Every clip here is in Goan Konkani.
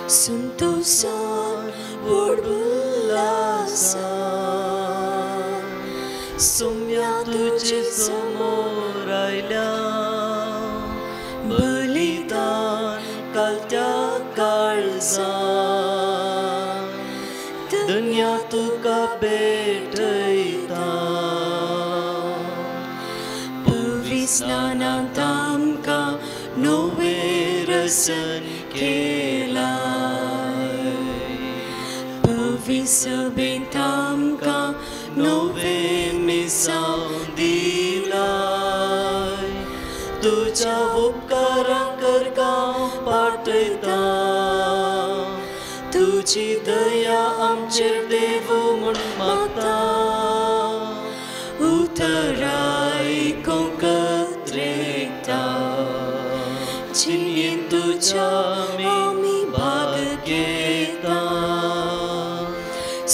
संतोषान व्हड उल्हासान सोम्या तुजे समोर आयल्या बलिदान कालत्या काळजान दुनिया तुका भेटयता पवित्र स्नानांत आमकां नवें रसन केलां पवित्र सभेंत आमकां नवें मिसांव दिलाय तुज्या उपकारां करकां पाठयता तुजी दया आमचेर देव म्हूण मागता उतराय कत्रेता जिणेंत तुज्या आमी भाग घेता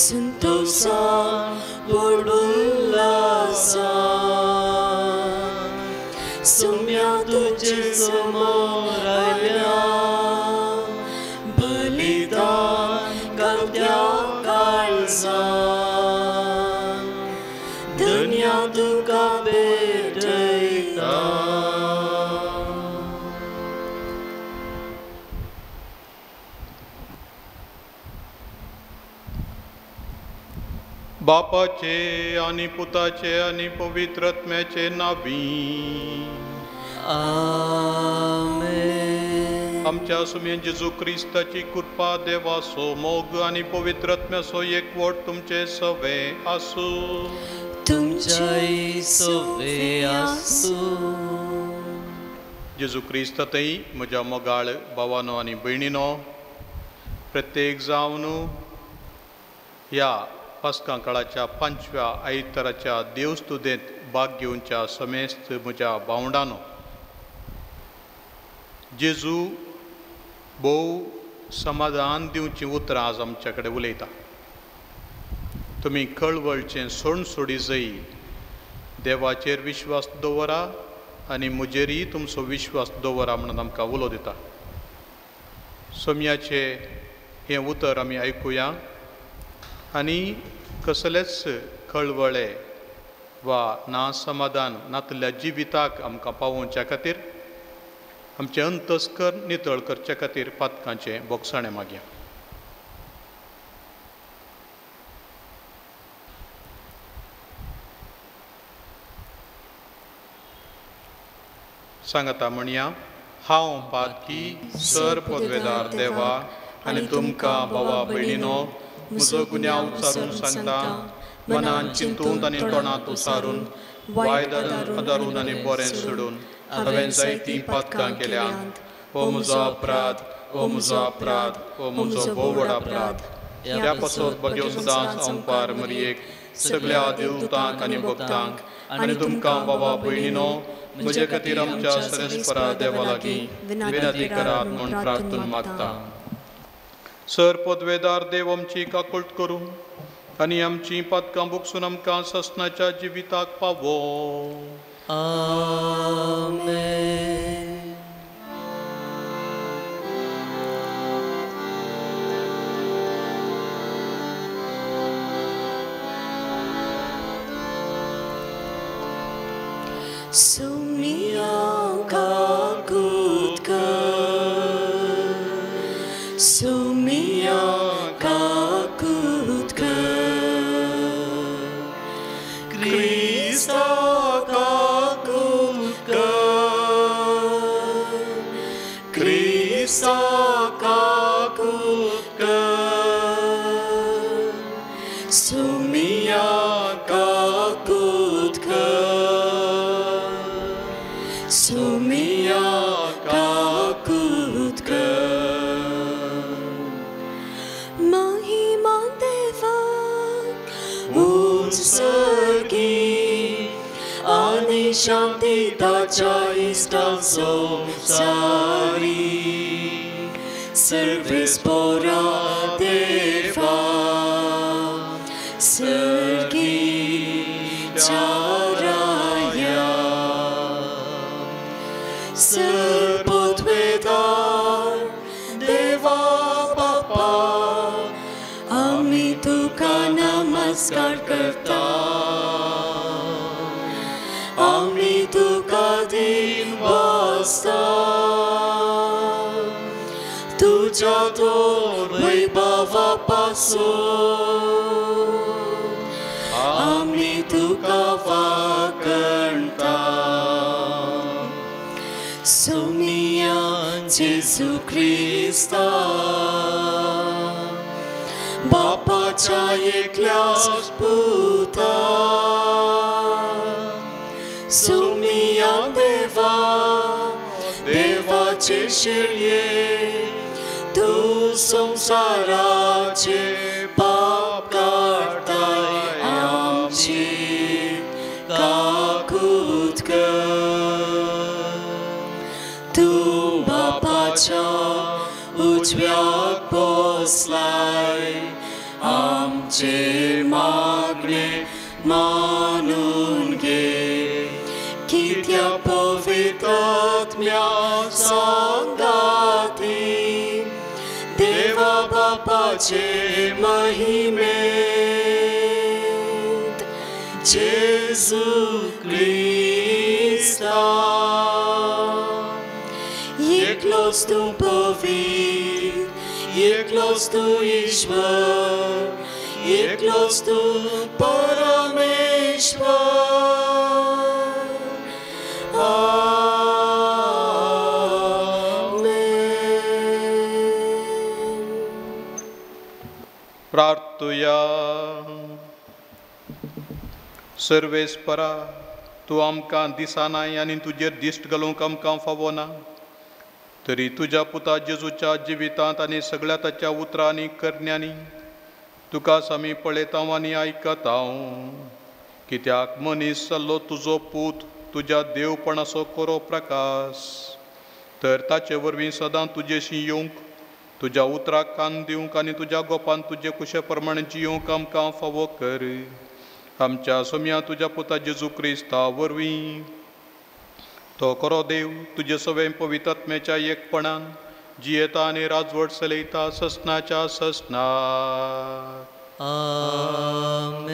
संतोषान व्हड उल्हासान सोम्या तुजे समोर आयल्या बलिदान कालत्या काळजान दुनिया तुका भेटयता. बापाचे आनी पुताचे आनी पवित्र आत्म्याचे नांवी आमेन. आमच्या सुम्या जेजू क्रिस्ताची कृपा देवाचो मोग आनी पवित्र आत्म्याचो एकवट तुमचे सवे आसूं. तुमच्याय सवे आसूं. जेजू क्रिस्त थंय म्हज्या मोगाळ भावानो आनी भयणीनो, प्रत्येक जावन ह्या पास्कां काळाच्या पांचव्या आयताराच्या देवस्तुदेंत भाग घेवच्या समेस्त म्हज्या भावंडानो, जेजू भोव समाधान दिवचीं उतरां आज आमच्या कडेन उलयता. तुमी कळवळचें सोण सोडी जय, देवाचेर विश्वास दवरा आनी म्हजेरय तुमचो विश्वास दवरा म्हणून आमकां उलो दिता. सोम्याचें हें उतर आमी आयकुया आनी कसलेच कळवळे वा ना समाधान नातल्या जिविताक आमकां पावोवच्या खातीर आमचें अंतस्कर नितळ करचे खातीर पातकांचें बोगसाणें मागया. सांगता म्हणया, हांव पातकी सर पदवेदार देवा आनी तुमकां भावा भयणीनो म्हजो गुन्यांव उचारून सांगता, मनान चिंतून आनी तोंडांत उचारून वायट आदारून आनी बरें सोडून हांवें जायतीं पातकां केल्यांत. हो म्हजो अपराध, हो म्हजो अपराध, हो म्हजो भोव व्हड अपराध. ह्या पासत भगेव सदांच अंपार मरयेक सगळ्या देवतांक आनी भक्तांक आनी तुमकां बाबा भयणीनो म्हजे खातीर आमच्या सरेस्परा देवा लागीं विनंती करात म्हूण प्रार्थना मागता. सर पदवेदार देव आमची काकुळट करूं आनी आमची पातकां भोगसून आमकां ससनाच्या जिविताक पावो. आमेन. Sumia kakutka, Sumia kakutka, Krista kakutka, Krista kakutka, Sumia kakutka, Sumia kakutka. Mahima Deva utsargi ani shanti tacha istan samsari service pora Deva sargi charaya Sir Potvedar Deva नमस्कार करता. आमी तुका दीन वासता, तुज्या थोर वैभवा पासून आमी तुका वाकणता. सोमिया जेजू क्रिस्ता, बापाच्या एकल्याच पुता, सोमिया देवा देवाचे शिरये, तूं संवसाराचे पाप काडटाय, आमची काकूत कर. तूं बापाच्या उजव्याक बसलाय, आमचे मागणे मानून घे. कित्याक पवित्र आत्म्या सांगाती देवा बापाचे महिमेंत जेजू क्रिस्ता, एकलोच तूं पवित्र, एकलोच तूं ईश्वर, एकलोच तूं परमेश्वर. प्रार्थुया. सर्वेस्परा, तूं आमकां दिसनाय आनी तुजेर दिश्ट घालूंक आमकां फावना, तरी तुज्या पुता जेजूच्या जिवितांत आनी सगळ्या ताच्या उतरांनी करण्यांनी तुका आमी पळयता आनी आयकता. कित्याक मनीस जाल्लो तुजो पूत तुज्या देवपणाचो कोरो प्रकाश, तर ताचे वरवीं सदां तुजेशी येवंक, तुज्या उतराक कान दिवंक आनी तुज्या गोपान तुजे कुशे प्रमाणे जियोवंक आमकां फावो कर. आमच्या सोम्या तुज्या पुता जेजू क्रिस्ता वरवीं. तो खरो देव तुजे सवें पवित्र आत्म्याच्या एकपणान जियेता आनी राजवट चलयता ससनाच्या ससनात. आमेन.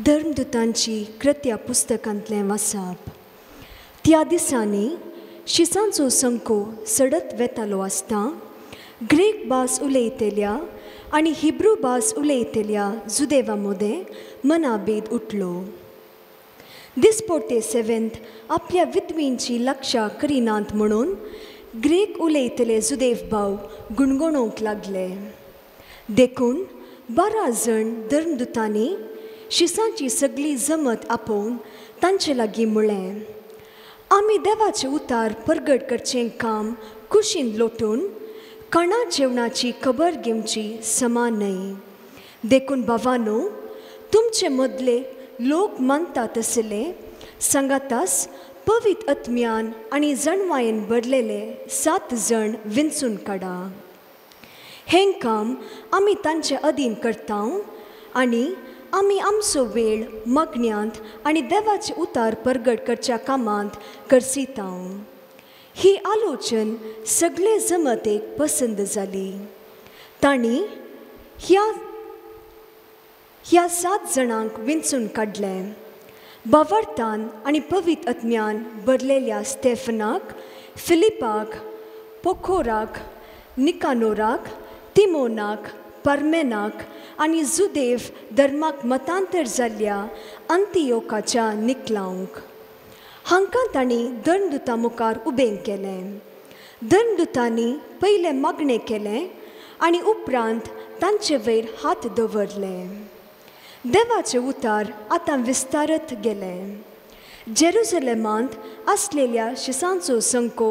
धर्मदूतांची कृत्या पुस्तकांतलें वाचप. त्या दिसांनी शिसांचो संको सडत वेतालो आसता ग्रीक भास उलयतल्या आनी हिब्रू भास उलयतल्या जुदेवा मदें मनाभेद उठलो. दिसपोटे सेवेंत आपल्या विधवींची लक्षां करिनात म्हणून ग्रीक उलयतले जुदेव भाव गुणगुणोवंक लागले. देखून 12 जण धर्मदूतांनी शिसांची सगळी जमत आपोवन तांचे लागीं म्हळें, आमी देवाचें उतार परगट करचें काम कुशीन लोटून कणा जेवणाची खबर घेवची समा न्हय. देखून भावानो, तुमचे मदले लोक मानता तसले सांगातास पवित्र आत्म्यान आनी जणवायेन भरलेले 7 जण विंचून काडा. हें काम आमी तांचे अधीन करता आनी आमी आमचो वेळ मागण्यांत आनी देवाचे उतार परगट करच्या कामांत करसिता. ही आलोचन सगळे जमतेक पसंद जाली. तांणी ह्या 7 जाणांक विंचून काडले. बावरतान आनी पवित्र आत्म्यान भरलेल्या स्टेफनाक, फिलिपाक, पोखोराक, निकानोराक, तिमोनाक, परमेनाक आनी जुदेव धर्माक मतांतर जाल्ल्या अंतियोकाच्या निकलावंक. हांकां तांणी धर्मदूता मुखार उबें केलें. धर्मदूतांनी पयलें मागणें केलें आनी उपरांत तांचे वयर हात दवरले. देवाचे उतार आतां विस्तारत गेले. जेरुजलेमांत आसलेल्या शिसांचो संको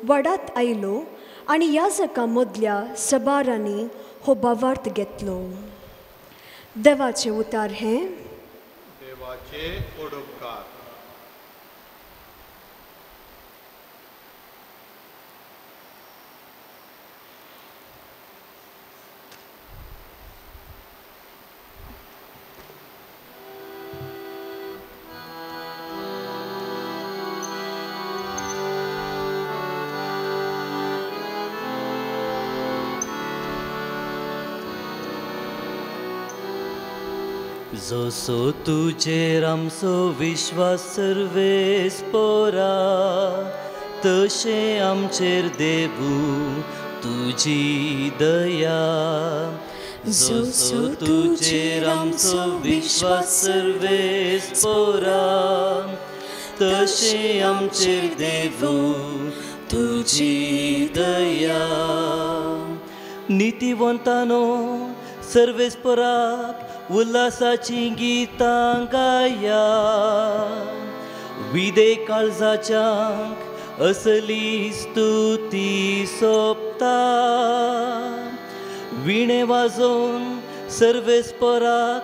वाडात आयलो आनी याजकां मदल्या सबारांनी हो भावार्थ घेतलो. देवाचे उतार हें देवाचे ओडोपकार. जसो तुजेर आमचो विश्वास सर्वेस पोरा तशें आमचेर देवू तुजी दया. जसो तुजेर आमचो विश्वास सर्वेस पोरा तशें आमचेर देवू तुजी दया. नितीवंतानो सर्वेस्पराक उल्हासाची गितां गाया. विदे काळजाच्यांक असली स्तुती सोपता. विणे वाजोवन सर्वेस्पराक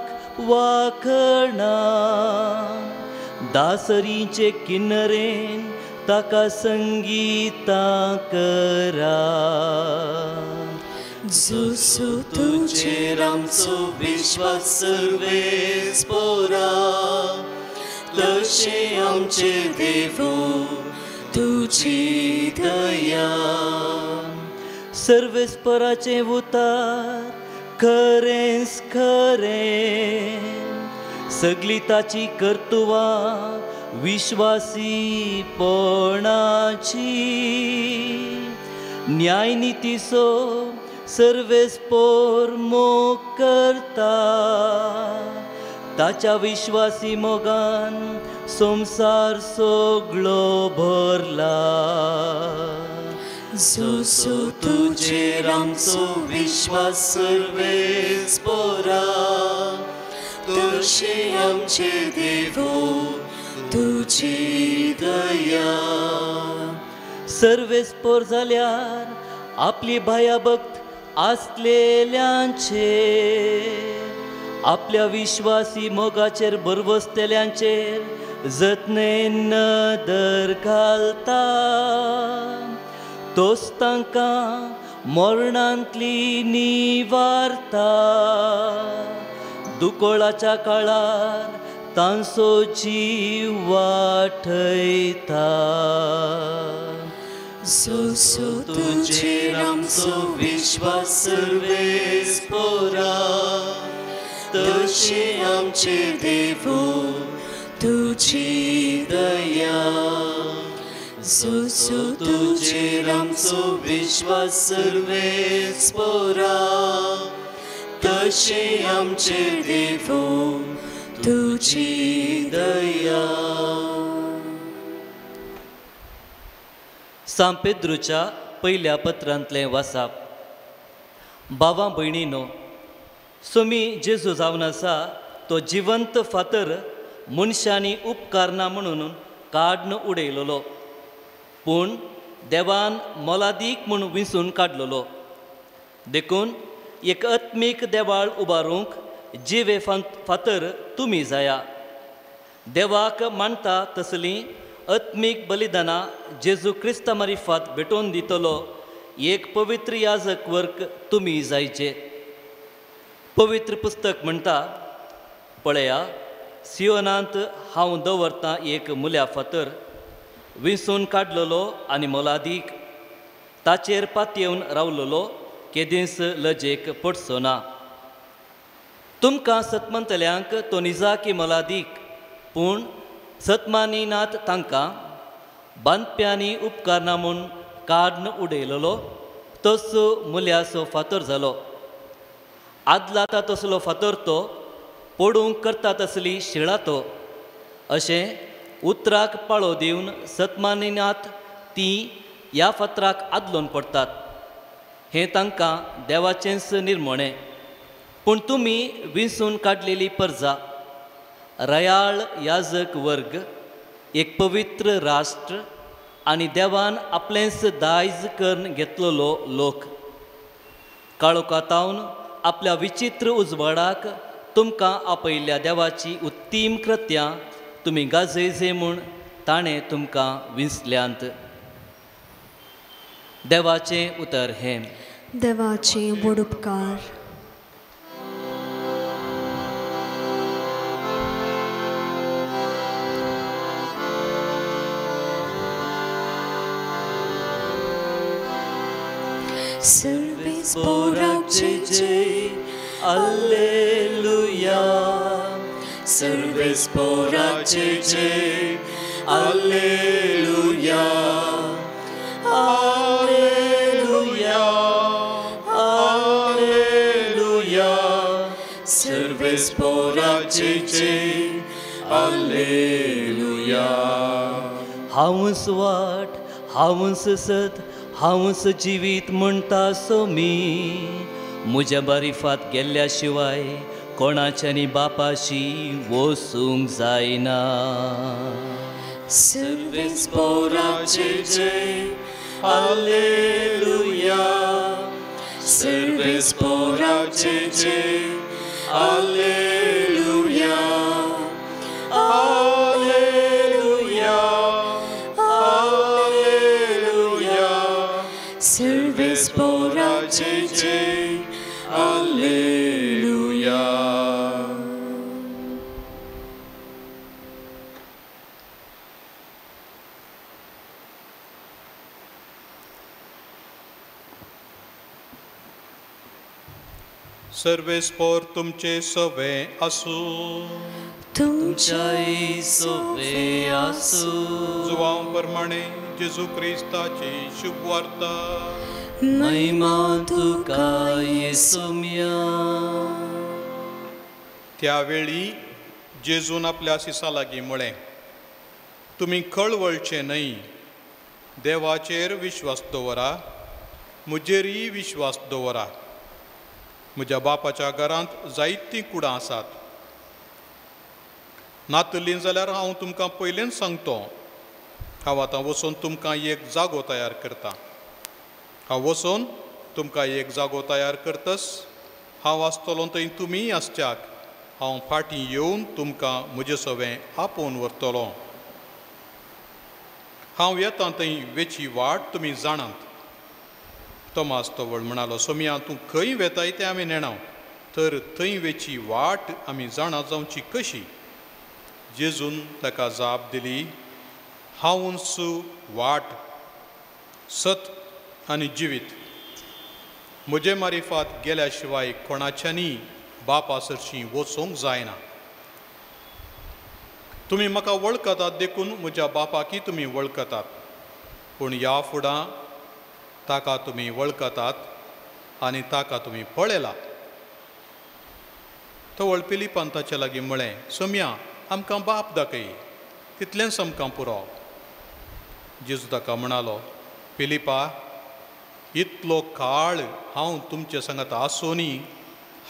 वाखणा. दासरीचे किन्नरेन ताका संगीतां करा. जसो तुजेर आमचो विश्वास सर्वेस पोरा तशें आमचेर देवू तुजी दया. सर्वेस्पराचें उतार खरेंच खरें सगळी ताची कर्तुवां विश्वासीपणाची. न्यायनितीचो सर्वेस्पोर मोग करता. ताच्या विश्वासी मोगान संवसार सगळो भरला. जसो तुजेर आमचो विश्वास सर्वेस पोरा तशें आमचेर देवू तुजी दया. सर्वेस्पोर जाल्यार आपली भयाभक्त आसलेल्यांचेर आपल्या विश्वासी मोगाचेर भरवसतेल्यांचेर जतनेन नदर घालता. तोच तांकां मरणांतली निवारता. दुकोळाच्या काळार तांचो जीव वाटयता. जसो तुजेर आमचो विश्वास सर्वेस पोरा तशें आमचेर देवू तुजी दया. जसो तुजेर आमचो विश्वास सर्वेस पोरा तशें आमचेर देवू तुजी दया. सांत पेद्रूच्या पयल्या पत्रांतलें वासाप. बाबा भयणीनो, सोमी जेजू जावन आसा तो जिवंत फातर मनशांनी उपकारना म्हणून काड्न उडयलोलो, पूण देवान मोलादीक म्हूण विंचून काडलोलो. देखून एक आत्मीक देवाळ उबारूंक जिवे फातर तुमी जाया. देवाक मानता तसलीं आत्मीक बलिदानां जेजू क्रिस्ता मारिफात भेटोवन दितलो एक पवित्र याजक वर्ग तुमी जायचे. पवित्र पुस्तक म्हणटा, पळया सियोनांत हांव दवरतां एक मुल्या फातर विंचून काडलेलो आनी मोलादीक, ताचेर पातयेवन रावलेलो केदींच लजेक पडचो ना. तुमकां सतमंतल्यांक तो निजाकी मोलादीक, पूण सतमानीनात तांकां बांदप्यांनी उपकारना म्हूण काड्न उडयलेलो तस मुल्याचो फातर जालो. आदलाता तसलो फातर तो पडूंक करता तसली शिळा तो. अशें उतराक पाळो दिवन सतमानीनात ती ह्या फातराक आदलोन पडटात. हें तांकां देवाचेंच निर्मणें. पूण तुमी विंचून काडलेली परजा, रयाळ याजक वर्ग, एक पवित्र राष्ट्र आनी देवान आपलेंच दायज करून घेतलेलो लोक. काळोखांतावन आपल्या विचित्र उजवाडाक तुमकां आपयल्ल्या देवाची उत्तीम कृत्यां तुमी गाजयजे म्हूण ताणें तुमकां विंचल्यांत. देवाचें उतर हें. देवाचें व्हड उपकार. सर्वेस पोराक जय जय, Alleluia. सर्वेस्पोराचे जय Alleluia Alleluia Alleluia सर्वेस्पोराचे जय Alleluia. हांवूच वाट हांवूच सत हांवूच जिवीत म्हणटा सोमी म्हज्या बारीफात गेल्ल्या शिवाय कोणाच्यानी बापाशी वचूंक जायना. सर्वेस्पोराचे जय Alleluia सर्वेस्पोराचे जय Alleluia Alleluia Alleluia सर्वेस्पोराचे जय Alleluia. सर्वेस्पोर तुमचे सवे आसूं तुमच्याय सवे आसूं. जुवांव प्रमाणे जेजू क्रिस्ताची शुभवार्ता. महिमा तुका येसुम्या. त्यावेळी जेजून आपल्या शिसा लागीं म्हळें, तुमी कळवळचे न्हय, देवाचेर विश्वास दवरा, म्हजेरय विश्वास दवरा. म्हज्या बापाच्या घरांत जायतीं कुडां आसात, नातलीं जाल्यार हांव तुमकां पयलेंच सांगतो. हांव आतां वचून तुमकां एक जागो तयार करता. हांव वचून तुमकां एक जागो तयार करतस हांव आसतलो थंय तुमीय आसच्याक हांव फाटीं येवन तुमकां म्हजे सवें आपोवन व्हरतलो. हांव येता थंय वेची वाट तुमी जाणात. तोमास तवळ म्हणालो, सोमया तूं खंय वेताय तें आमी नेणाव, तर थंय वेची वाट आमी जाणा जावची कशी? जेजून ताका जाप दिली, हांवूच वाट सत आनी जिवीत. म्हजे मारिफात गेल्या शिवाय कोणाच्यानी बापा सरशीं वचूंक जायना. तुमी म्हाका वळखतात देखून म्हज्या बापाकी तुमी वळखतात, पूण ह्या फुडां ताका तुमी वळखतात आनी ताका तुमी पळयला. तवळ पिलिपान ताचे लागीं म्हळें, सोमया आमकां बाप दाखय, तितलेंच आमकां पुरो. जेजू ताका म्हणालो, पिलिपा, इतलो काळ हांव तुमचे सांगात आसूनी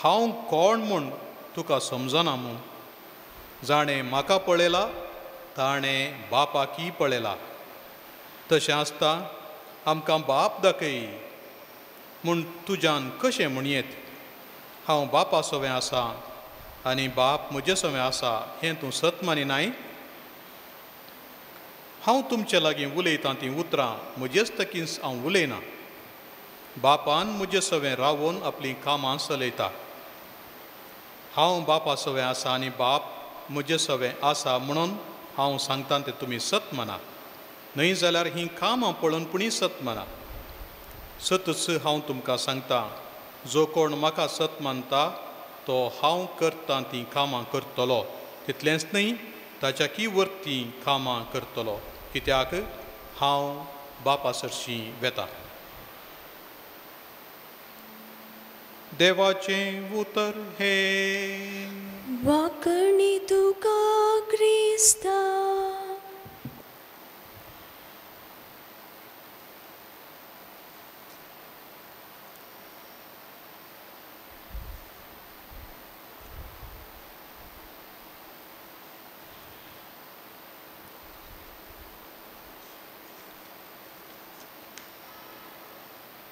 हांव कोण म्हूण तुका समजना मूं? जाणें म्हाका पळयला ताणें बापाकी पळयला. तशें आसता आमकां बाप दाखय म्हूण तुज्यान कशें म्हणयेत? हांव बापा सवें आसा आनी बाप म्हजे सवें आसा हें तूं सत मानिनाय? हांव तुमचे लागीं उलयतां तीं उतरां म्हजेच तकींच हांव उलयना. बापान म्हजे सवें रावून आपलीं कामां चलयता. हांव बापा सवें आसा आनी बाप म्हजे सवें आसा म्हणून हांव सांगता तें तुमी सत माना, न्हय जाल्यार हीं कामां पळोवन पुणी सत माना. सतच हांव तुमकां सांगता, जो कोण म्हाका सत मानता तो हांव करतां तीं कामां करतलो, तितलेंच न्हय ताच्या की वरतीं कामां करतलो, कित्याक हांव बापा सरशीं वेता. देवाचें उतर हें. वाकणी तुका क्रिस्ता.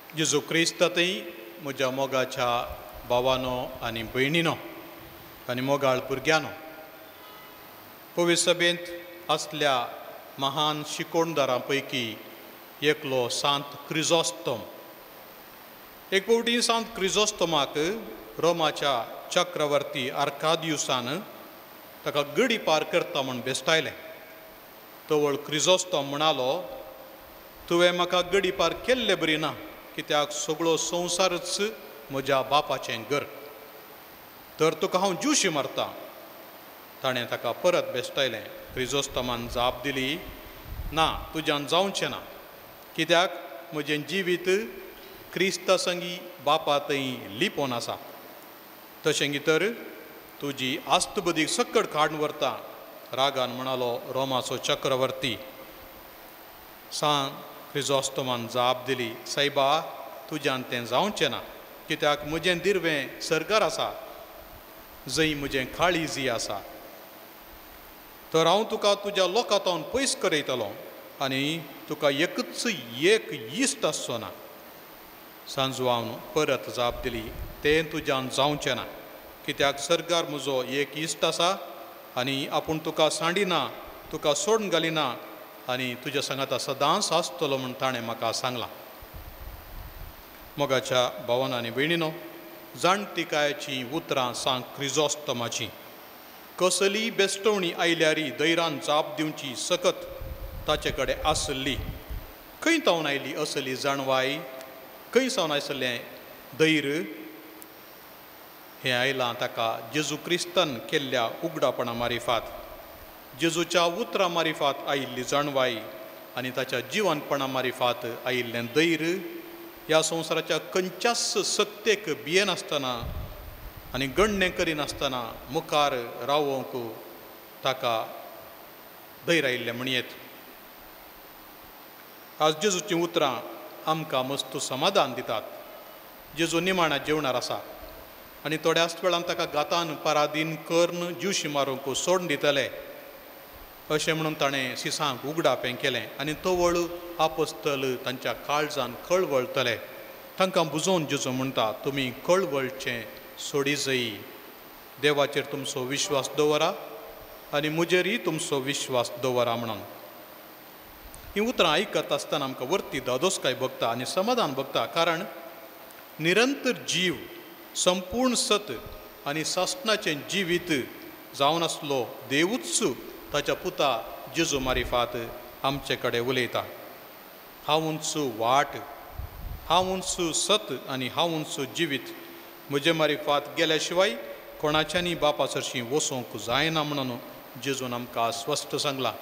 जेजू क्रिस्तांतय म्हज्या मोगाच्या भावानो आनी भयणीनो आनी मोगाळ भुरग्यानो, पवित्र सभेंत आसल्या महान शिकोणदारां पैकी एकलो सांत क्रिजोस्तम. एक फावटी सांत क्रिजोस्तमाक रोमाच्या चक्रवर्ती आर्कादियुसान ताका गडी पार करता म्हूण बेस्टायलें. तवळ क्रिजोस्तम म्हणालो, तुवें म्हाका गडी पार केल्ले बरी ना, कित्याक सगळो संवसारच म्हज्या बापाचें घर, तर तुका हांव ज्यूशी मारता. ताणें ताका परत बेश्टायलें. क्रिजोस्तमान जाप दिली, ना, तुज्यान जावचें ना, कित्याक म्हजें जिवीत क्रिस्ता संगी बापा थंय लिपोवन आसा. तशें तर तुजी आस्तबदीक सक्कड काडून व्हरता, रागान म्हणालो रोमाचो चक्रवर्ती. सांग क्रिजोस्तमान जाप दिली, सायबा, तुज्यान तें जावचें ना, कित्याक म्हजें दिरवें सरकार आसा, जंय म्हजें काळीजी आसा. तर हांव तुका तुज्या लोकां तावन पयस करयतलो आनी तुका एकूच एक इश्ट आसचो ना. सांजवान परत जाप दिली, तें तुज्यान जावचें ना, कित्याक सरकार म्हजो एक इश्ट आसा आनी आपूण तुका सांडिना, तुका सोडून घालिना आनी तुज्या सांगाता सदांच आसतलो म्हूण ताणें म्हाका सांगलां. मोगाच्या भावान आनी भयणीनो, जाणटिकायेचीं उतरां सांग क्रिजोस्तमाचीं. कसलीय बेस्टवणी आयल्यारी धैर्यान जाप दिवची सकत ताचे कडेन आसली. खंय तावन आयली असली जाणवाय? खंय सावन आसलें धैर्य? हें आयलां ताका जेजू क्रिस्तान केल्ल्या उगडापणा मारिफात, जेजूच्या उतरां मारिफात आयिल्ली जाणवाय आनी ताच्या जिवनपणा मारिफात आयिल्लें धैर्य. ह्या संवसाराच्या खंयच्याच सक्तेक भियेनासतना आनी गणणें करिनासतना मुखार रावोवंक ताका धैर्य आयिल्लें म्हणयेत. आज जेजूचीं उतरां आमकां मस्त समाधान दितात. जेजू निमाणा जेवणार आसा आनी थोड्याच वेळान ताका गातान परादीन करून ज्यूशी मारूंक सोडून दितले अशें म्हणून ताणें सिसांक उगडापें केलें आनी तवळ आपस्तल तांच्या काळजान कळवळतले. तांकां बुजोवन जेजू म्हणटा, तुमी कळवळचें सोडी जयी, देवाचेर तुमचो विश्वास दवरा आनी म्हजेरय तुमचो विश्वास दवरा म्हणून. हीं उतरां आयकत आसतना आमकां वरती दादोसकाय भोगता आनी समाधान भोगता, कारण निरंतर जीव, संपूर्ण सत आनी सासणाचें जिवीत जावन आसलो देवूच ताच्या पुता जेजू मारिफात आमचे कडेन उलयता. हांवूच वाट, हांवूच सत आनी हांवूच जिवीत, म्हजे मारिफात गेल्या शिवाय कोणाच्यानी बापा सरशीं वचोंक जायना म्हणून जेजून आमकां स्पश्ट सांगलां.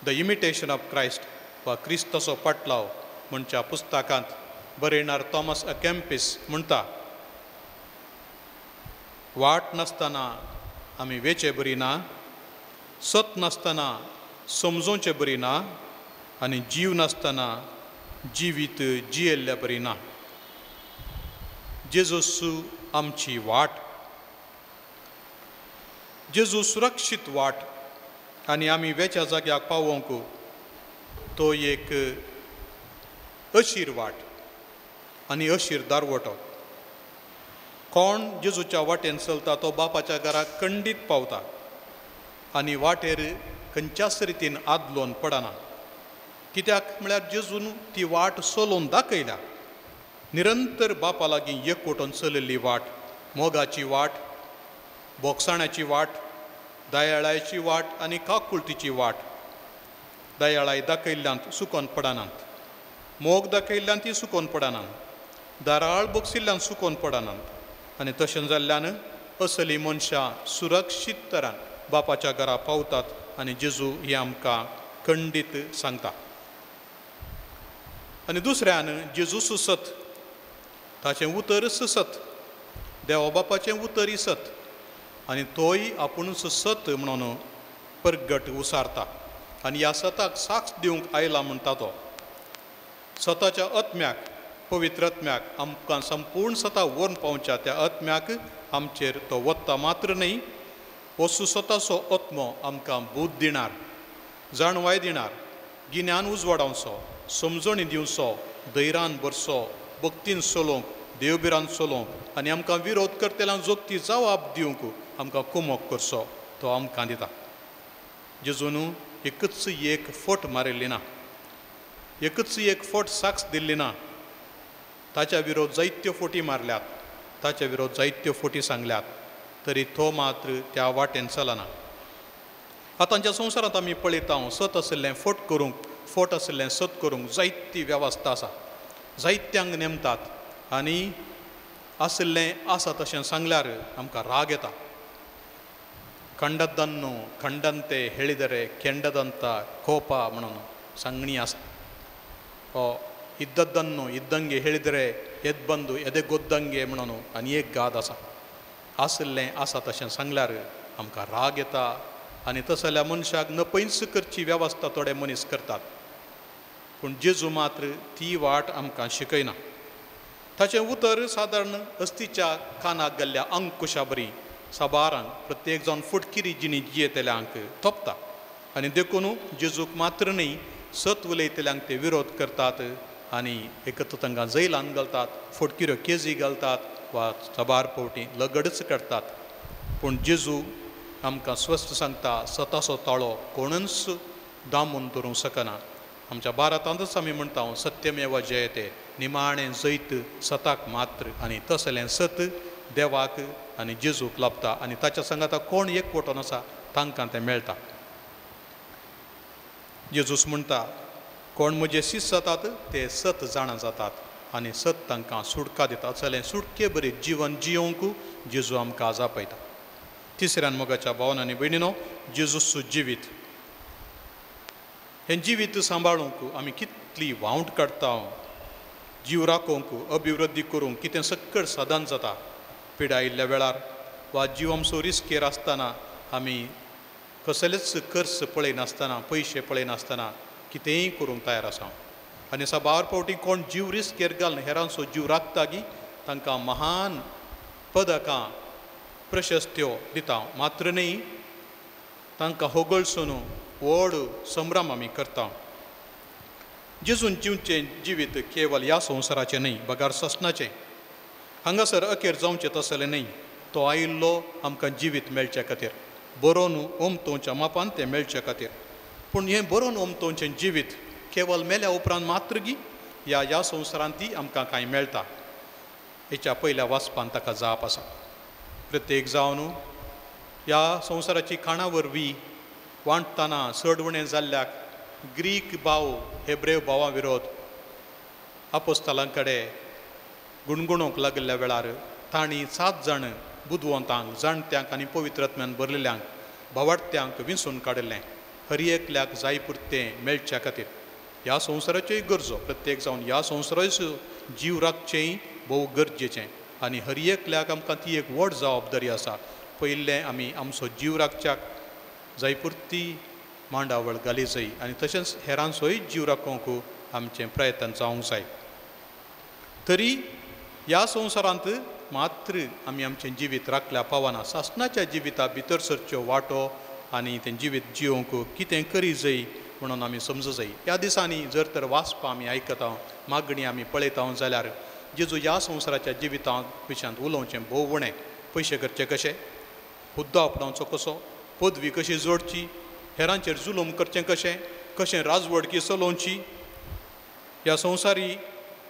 The imitation of Christ वा क्रिस्ताचो पाटलाव म्हणच्या पुस्तकांत बरयणार थॉमस अकेम्पिस म्हणटा, वाट नासतना आमी वेचे बरी ना, सत नासतना समजोवचे बरी ना आनी जीव नासतना जिवीत जियेल्ल्या बरी ना. जेजूस आमची वाट, जेजू सुरक्षीत वाट आनी आमी वेच्या जाग्याक पावोवंक तो एक अशीर वाट आनी अशीर दारवटो. कोण जेजूच्या वाटेन चलता तो बापाच्या घराक खंडीत पावता आनी वाटेर खंयच्याच रितीन आदलोन पडना. कित्याक म्हळ्यार जेजून ती वाट चलोवन दाखयल्या. निरंतर बापा लागीं एकवटून चलिल्ली वाट, मोगाची वाट, बोगसाण्याची वाट, दयाळायची वाट आनी काकुळटीची वाट. दयाळाय दाखयल्ल्यान सुकोन पडनात, मोग दाखयल्ल्यान ती सुकोन पडनात, दाराळ बोगसिल्ल्यान सुकोन पडनात आनी तशें जाल्ल्यान असली मनशां सुरक्षीत तरान बापाच्या घरा पावतात आनी जेजू हें आमकां खंडीत सांगता. आनी दुसऱ्यान जेजू सत, ताचें उतर सत, देवा बापाचें उतरय सत आनी तोय आपुणूच सत म्हणून परगट उसारता आनी ह्या सताक साक्ष दिवंक आयला म्हणटा तो. सताच्या आत्म्याक, पवित्र आत्म्याक, आमकां संपूर्ण सता व्हरून पावच्या त्या आत्म्याक आमचेर तो वत्ता मात्र न्हय, वस्तू स्वताचो आत्मो आमकां बूद दिणार, जाणवाय दिणार, गिन्यान उजवाडावचो, समजणी दिवचो, धैर्यान भरचो, भक्तीन चलोवंक, देवबिरान चलोवंक आनी आमकां विरोध करतल्यांक जोगती जबाब दिवंक आमकां कुमोक करचो तो आमकां दिता. जेजून एकच एक फट मारिल्ली ना, एकच एक फट साक्ष दिल्ली ना. ताच्या विरोध जायत्यो फोटी मारल्यात, ताच्या विरोध जायत्यो फोटी सांगल्यात, तरी तो मात्र त्या वाटेन चलना. आतांच्या संवसारांत आमी पळयता सत आशिल्लें फट करूंक, फट आशिल्लें सत करूंक जायती वेवस्था आसा, जायत्यांक नेमतात आनी आशिल्लें आसा तशें सांगल्यार आमकां राग येता. ಕಂಡದ್ದನ್ನು ಕಂಡಂತೆ ಹೇಳಿದರೆ ಕೆಂಡದಂಥ ಕೋಪ म्हणून सांगणी आसता. ಇದ್ದದ್ದನ್ನು ಇದ್ದಂಗೆ ಹೇಳಿದರೆ ಎದ್ದು ಬಂದು ಎದೆಗೊದ್ದಂಗೆ म्हणून आनी एक गाद आसा. आसलें आसा तशें सांगल्यार आमकां राग येता आनी तसल्या मनशाक नपयंच करची वेवस्था थोडे मनीस करतात. पूण जेजू मात्र ती वाट आमकां शिकयना. ताचें उतर सादारण अस्तीच्या कानाक गेल्ल्या अंकुशा बरी साबारांक प्रत्येक जावन फुटकिरी जिणी जियेतल्यांक थोपता आनी देखून जेजूक मात्र न्ही सत उलयतल्यांक ते विरोध करतात आनी एकत्र तांकां जैलान घालतात, फटकिऱ्यो केजी घालतात वा साबार फावटी लगडच काडटात. पूण जेजू आमकां स्वस्थ सांगता, सताचो ताळो कोणूच दामून धरूंक शकना. आमच्या भारतांतच आमी म्हणटा सत्यमेव जयते, निमाणें जैत सताक मात्र आनी तसलें सत देवाक आनी जेजूक लाभता आनी ताच्या सांगाता कोण एकवटोन आसा तांकां तें मेळटा. जेजूस म्हणटा कोण म्हजे शीस जातात ते सत जाणा जातात आनी सत तांकां सुटका दिता. चलें सुटके बरी जिवन जियोवंक जेजू आमकां जापयता. तिसऱ्यान मोगाच्या भावन आनी भयणीनो, जेजूस जिवीत हें जिवीत सांबाळूंक आमी कितली वावंट काडटा, जीव राखोवंक अभिवृद्धी करूंक कितें सक्कड साधन जाता. पिडा आयिल्ल्या वेळार वा जीव आमचो रिस्केर आसतना आमी कसलेच खर्च पळयनासतना, पयशे पळयनासतना कितेंय करूंक तयार आसा. आनी साबार फावटी कोण जीव रिस्केर घालून हेरांचो जीव राखता गी तांकां महान पदकां प्रशस्त्यो दिता, मात्र न्ही तांकां होगळसून व्हड संभ्रम आमी करता. जेजून जिवचें जिवीत केवल ह्या संवसाराचें न्ही बगार ससनाचें. हांगासर अखेर जावचें तसलें न्ही, तो आयिल्लो आमकां जिवीत मेळचे खातीर, बरोवन ओमतोवच्या मापान तें मेळचे खातीर. पूण हें बरोवन ओमतोवचें जिवीत केवल मेल्या उपरांत मात्र गी ह्या ह्या संवसारांत ती आमकां कांय मेळटा. हेच्या पयल्या वाचपान ताका जाप आसा. प्रत्येक जावन ह्या संवसाराची खाणां वरवीं वांटतना चड उणें जाल्ल्याक ग्रीक भाव हेब्रेव भावां विरोध आपोस्तालां कडेन गुणगुणूंक लागिल्ल्या वेळार तांणी 7 जाण बुदवंतांक, जाणट्यांक आनी पवित्रत्म्यान भरलेल्यांक भावाडत्यांक विंचून काडिल्लें, हर एकल्याक जाय पुरतें मेळच्या खातीर. ह्या संवसाराच्योय गरजो प्रत्येक जावन ह्या संवसाराचो जीव राखचेंय भोव गरजेचें आनी हर एकल्याक आमकां ती एक व्हड जबाबदारी आसा. पयलें आमी आमचो जीव राखच्याक जाय पुरती मांडावळ घाली जाय आनी तशेंच हेरांचोय जीव राखोवंक आमचें प्रयत्न जावंक जाय. तरी ह्या संवसारांत मात्र आमी आमचें जिवीत राखल्या पावना. सासणाच्या जिविता भितर सरच्यो वाटो आनी तें जिवीत जियोवंक कितें करी जाय म्हणून आमी समजू जाय. ह्या दिसांनी जर तर वाचपां आमी आयकता, मागणी आमी पळयता जाल्यार जेजू ह्या संवसाराच्या जिविता विशयांत उलोवचें भोव उणें. पयशे करचे कशे, हुद्दो आपणावचो कसो, पदवी कशी जोडची, हेरांचेर जुलूम करचें कशें, कशें राजवडकी चलोवची, ह्या संवसारी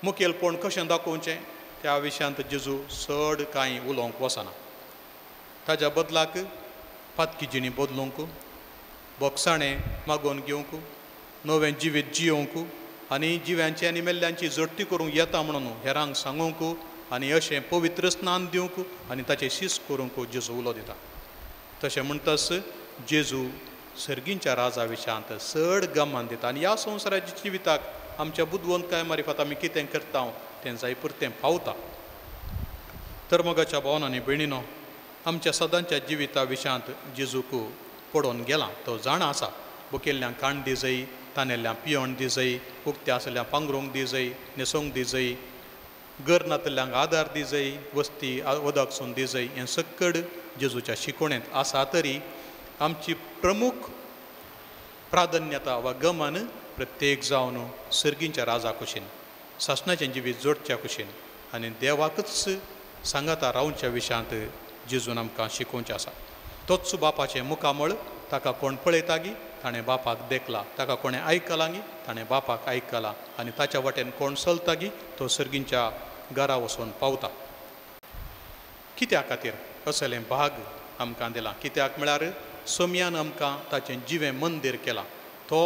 मुखेलपण कशें दाखोवचें, त्या विशयांत जेजू चड कांय उलोवंक वचना. ताज्या बदलाक पातकी जिणी बदलूंक, बोगसाणें मागोवन घेवंक, नवें जिवीत जियोवंक आनी जिव्यांची आनी मेल्ल्यांची जडती करूंक येता म्हणून हेरांक सांगूंक आनी अशें पवित्र स्नान दिवंक आनी ताचें शीस करूंक जेजू उलो दिता. तशें म्हणटच जेजू सर्गींच्या राजा विशयांत चड गमान दिता आनी ह्या संवसाराच्या जिविताक आमच्या बुदवंतकाय मारिफात आमी कितें करता तें जाय पुरतें पावता. तर मोगाच्या भावन आनी भयणीनो, आमच्या सदांच्या जिविता विशयांत जेजूक पडोवन गेला तो जाणा आसा. बुकेल्ल्यांक काण दिजय, तानेल्ल्यां पियोण दिजय, उक्त्या आसल्या पांगरूंक दिजय, न्हेसोवंक दिजय, घर नातल्ल्यांक आदार दिजय, वस्ती उदक सून दिजय, हें सक्कड जेजूच्या शिकवणेंत आसा. तरी आमची प्रमुख प्राधान्यता वा गमन प्रत्येक जावन सर्गींच्या राजा कुशीन, सासणाचें जिवीत जोडच्या कुशीन आनी देवाकच सांगाता रावच्या विशयांत जेजून आमकां शिकोवचें आसा. तोच बापाचें मुखामळ ताका कोण पळयता गी ताणें बापाक देखला, ताका कोणें आयकलां गी ताणें बापाक आयकलां आनी ताच्या वाटेन कोण चलता गी तो सर्गींच्या घरा वचून पावता. कित्या खातीर असलें भाग आमकां दिलां? कित्याक म्हळ्यार सोमयान आमकां ताचें जिवें मंदीर केलां. तो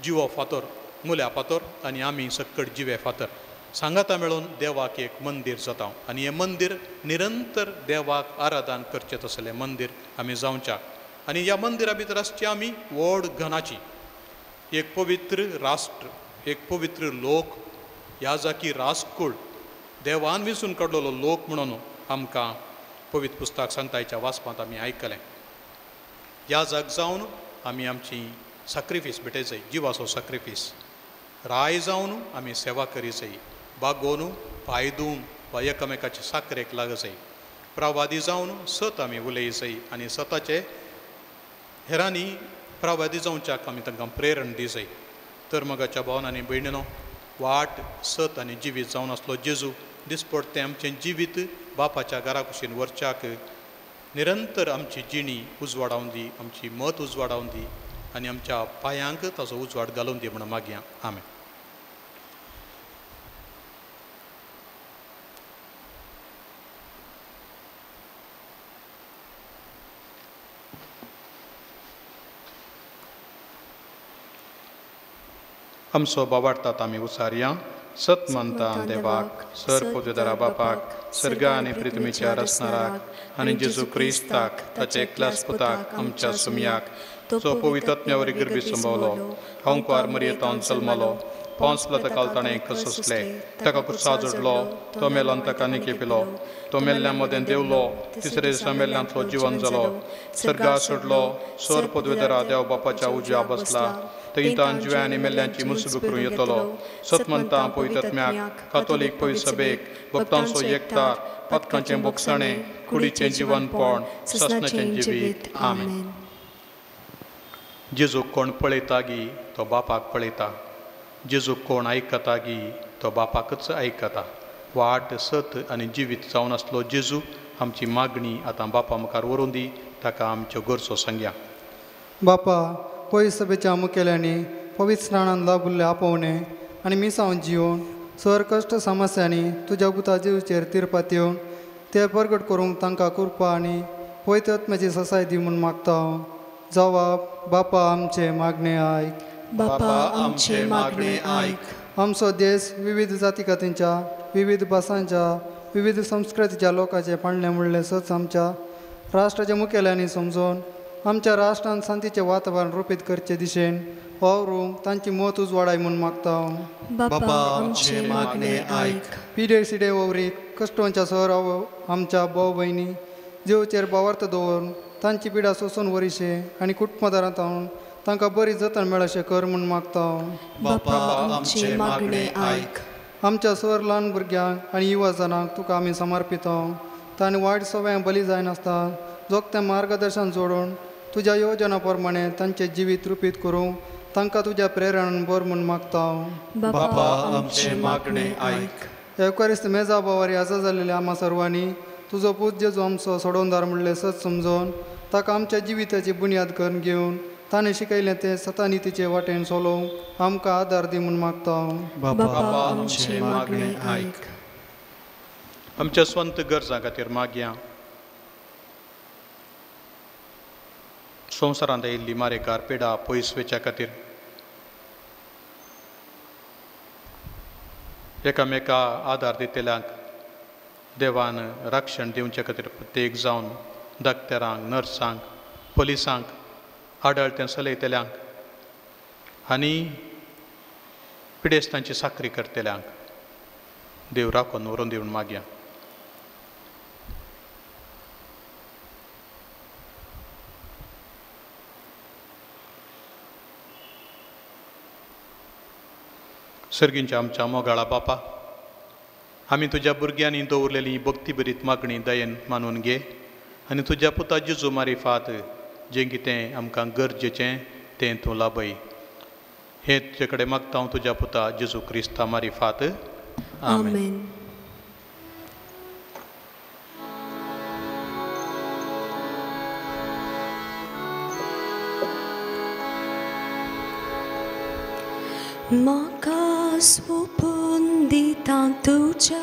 जिवो फातर, मुल्या फातर आनी आमी सक्कड जिवे फातर. सांगाता मेळून देवाक एक मंदीर जाता आनी हें मंदीर निरंतर देवाक आराधन करचें तसलें मंदीर आमी जावच्याक आनी ह्या मंदिरा भितर आसची आमी व्हड घनाची एक पवित्र राष्ट्र, एक पवित्र लोक, ह्या जाकी रासकूळ देवान विसून काडलेलो लोक म्हणून आमकां पवित्र पुस्तक सांगता. हाच्या वाचपांत आमी आयकलें ह्या जाग जावन आमी आमची साक्रिफीस भेटय जाय, जिवाचो साक्रिफीस राय जावन आमी सेवा करी जाय, बागोवन पांय धुवन वा एकामेकाचे साकरेक लाग जाय, प्रवादी जावन सत आमी उलय जाय आनी सताचे हेरांनी प्रवादी जावच्याक आमी तांकां प्रेरण दी जाय. तर मगाच्या भावन आनी भयणीनो, वाट सत आनी जिवीत जावन आसलो जेजू दिसपडतें आमचें जिवीत बापाच्या घरा कुशीन व्हरच्याक निरंतर आमची जिणी उजवाडावन दी, आमची मत उजवाडावन दी आनी आमच्या पांयांक ताचो उजवाड घालून दी म्हणून मागया. आमेन. आमचो बाबाडतात आमी उचारया. सत मानता देवाक, सर पोतेदारा बापाक, सर्गा आनी पृथ्वीच्या रचणाराक आनी जेजू क्रिस्ताक ताचे एकल्याच पुताक आमच्या सुमयाक, जो पवित्र वरी गर्भी संभवलो, हांवकार मरियेतावन जल्मलो, पांच ताका ताणें कसोसले, ताका कुर्सा जोडलो, तो मेलोन ताका निके पिलो, तो मेल्ल्या मदें देवलो, तिसरे दिसा मेल्ल्यांतलो जिवन जालो, सर्गा सोडलो, सर पदवेदारा देव बापाच्या उजव्या बसला, थंय तान जिव्या आनी मेल्ल्यांची मुसबी करूं येतलो. सतमंता पवित्रत्म्याक, कातोलीक पवित्र सभेक, भक्तांचो एकतार, पदकांचें बोगसाणें, कुडीचें जिवनपण, ससनाचें जिवीत. आमेन. जेजूक कोण पळयता गी तो बापाक पळयता, जेजूक कोण आयकता गी तो बापाकच आयकता. वाट सत आनी जिवीत जावन आसलो जेजू आमची मागणी आतां बापा मुखार व्हरून दी, ताका आमच्यो गरजो सांगया. बापा, पवित्र सभेच्या मुखेल्यांनी पवित्र स्नानान लाभुल्ले आपोवणे आनी मिसांव जिवन सर कश्ट समस्यांनी तुज्या पुता जिवचेर तिरपात येवन ते परगट करूंक तांकां कृपा आनी पवित्र आत्म्याची ससाय दी म्हूण मागता. जवाब, बापा आमचे मागणे आयक. बापा आमचे मागणे आयक. आमचो देश विविध जाती कातींच्या, विविध भासांच्या, विविध संस्कृतीच्या लोकांचे पाळणें म्हणलें सच आमच्या राष्ट्राच्या मुखेल्यांनी समजून आमच्या राष्ट्रान शांतीचें वातावरण रोपीत करचे दिशेन वावरूंक तांची मत उजवाडाय म्हूण मागता. बापा आमचे मागणे आयक. पिडे सिडे ववरीत कश्टोंच्या सर आमच्या भाव भयणी जिवचेर भावार्थ दवरून तांची पिडा सोसून वरिशे आनी कुटुंबदारांत तांकां बरी जतन मेळशें कर म्हूण मागता. बापा आमचे मागणे आयक. आमच्या सर ल्हान भुरग्यांक आनी युवा जाणांक तुका आमी समर्पिता. तांणी वायट सवयांक बली जायनासता जोगतें मार्गदर्शन जोडून तुज्या योजना प्रमाणे तांचें जिवीत रुपीत करूंक तांकां तुज्या प्रेरणान बर म्हूण मागता. बापा आमचे मागणे आयक. एवकारिस्त मेजा बावारी आजा जाल्लेल्या आमा सर्वांनी तुजो पूत जेजू आमचो सोडोवदार म्हणलें सत समजून ताका आमच्या जिविताची बुन्याद करून घेवन ताणें शिकयलें तें सतानितीचे वाटेन चलोवंक आमकां आदार दी म्हूण मागता. बापा आमचे मागणे आयक. आमच्या स्वंत गरजां खातीर मागया. संवसारांत आयिल्ली मारेकार पिडा पयस वयच्या खातीर, एकामेका आदार दितल्यांक देवान राक्षण दिवचे खातीर प्रत्येक जावन डाक्टरांक, नर्सांक, पोलिसांक, आडळतें चलयतल्यांक आनी पिडेस्तांची साकरी करतल्यांक देव राखून व्हरून दिवन मागया. सर्गींच्या आमच्या मोगाळा बापा, आमी तुज्या भुरग्यांनी दवरलेली भक्तीभरीत मागणी दयेन मानून घे आनी तुज्या पुता जेजू मारिफात जें कितें आमकां गरजेचें तें तूं लाभय. हें तुजे कडेन मागता हांव तुज्या पुता जेजू क्रिस्ता मारिफात. आमेन. म्हाका सोपून दिता तुज्या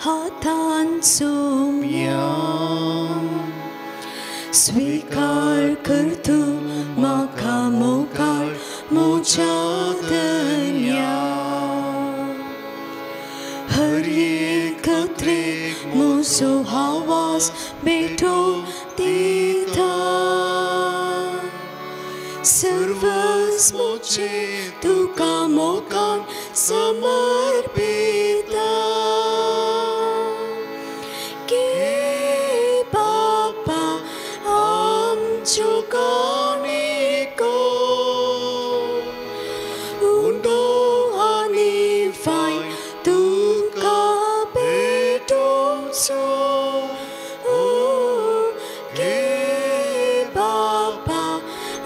हातान सोम्या, स्वीकार कर तूं म्हाका मोगाळ म्हज्या धन्या. हावास भेटो दिता सर्वस मुझे तुका मोगान समर्पिता गे बापा आमच्यो काणयो उंडो आनी फाय तुका भेटोवचो गे बापा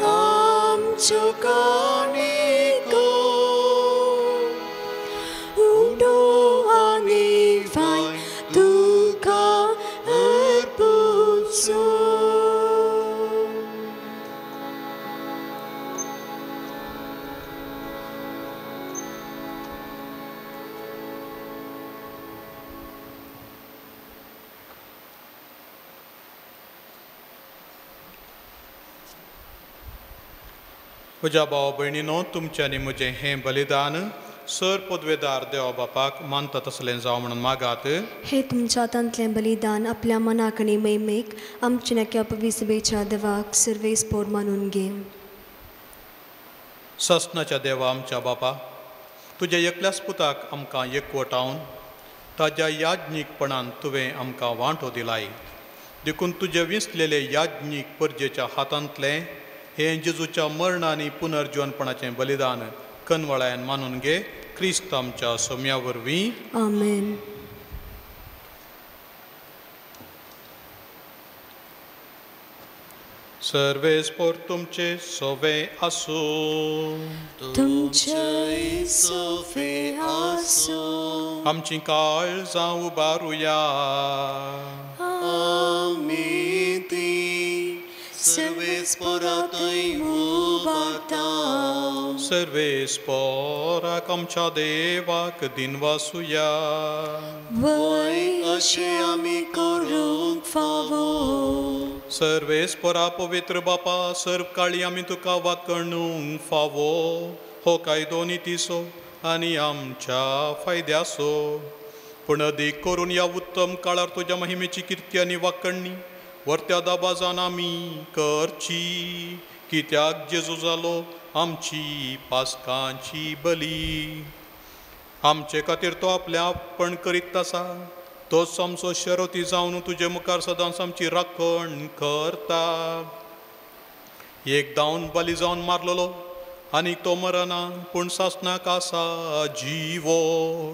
आमच्यो काणयो उंडो आनी फाय तुका अर्पुचो. म्हज्या भाव भयणीनो, तुमचें आनी म्हजें हें बलिदान सर पदवेदार देवा बापाक मानता तसलें जावं म्हणून मागात. हे तुमच्या हातांतलें बलिदान आपल्या मनाक आनी महिमेक आमच्या नक्या पविसभेच्या देवाक सर्वेस्पोर मानून घे. ससनाच्या देवा आमच्या बापा, तुज्या एकल्याच पुताक आमकां एकवटावन ताज्या याज्ञीकपणान तुवें आमकां वांटो दिलाय, देखून तुजे विंचलेले याज्ञीक परजेच्या हातांतलें हें जेजूच्या मरण आनी पुनर्जीवनपणाचें बलिदान कनवळायान मानून घे, क्रिस्त आमच्या सोम्या वरवीं. आमेन. सर्वेस्पोर तुमचे सोवे आसूं. तुमचेय सोवे आसूं. आमची काळजां उबारुया. आमी ती सर्वेस्पोरातूय उबारता. सर्वेस्पोराक आमच्या देवाक दिनवासुया. वय अशें आमी करूंक फावो. सर्वेस्पोरा पवित्र बापा, सर्व काळी आमी तुका वाकणूंक फावो हो कायदो नितीचो आनी आमच्या फायद्याचो. पूण अदीक करून ह्या उत्तम काळार तुज्या महिमेची किर्ती आनी वाकणणी वर्त्या दबाजान आमी करची, कित्याक जेजू जालो आमची पास्कांची बली. आमचे खातीर तो आपलें आपण करीत आसा, तोच आमचो शरती जावन तुजे मुखार सदांच आमची राखण करता. एक दावन बली जावन मारलेलो आनी तो मरना, पूण सासणाक आसा जिवो.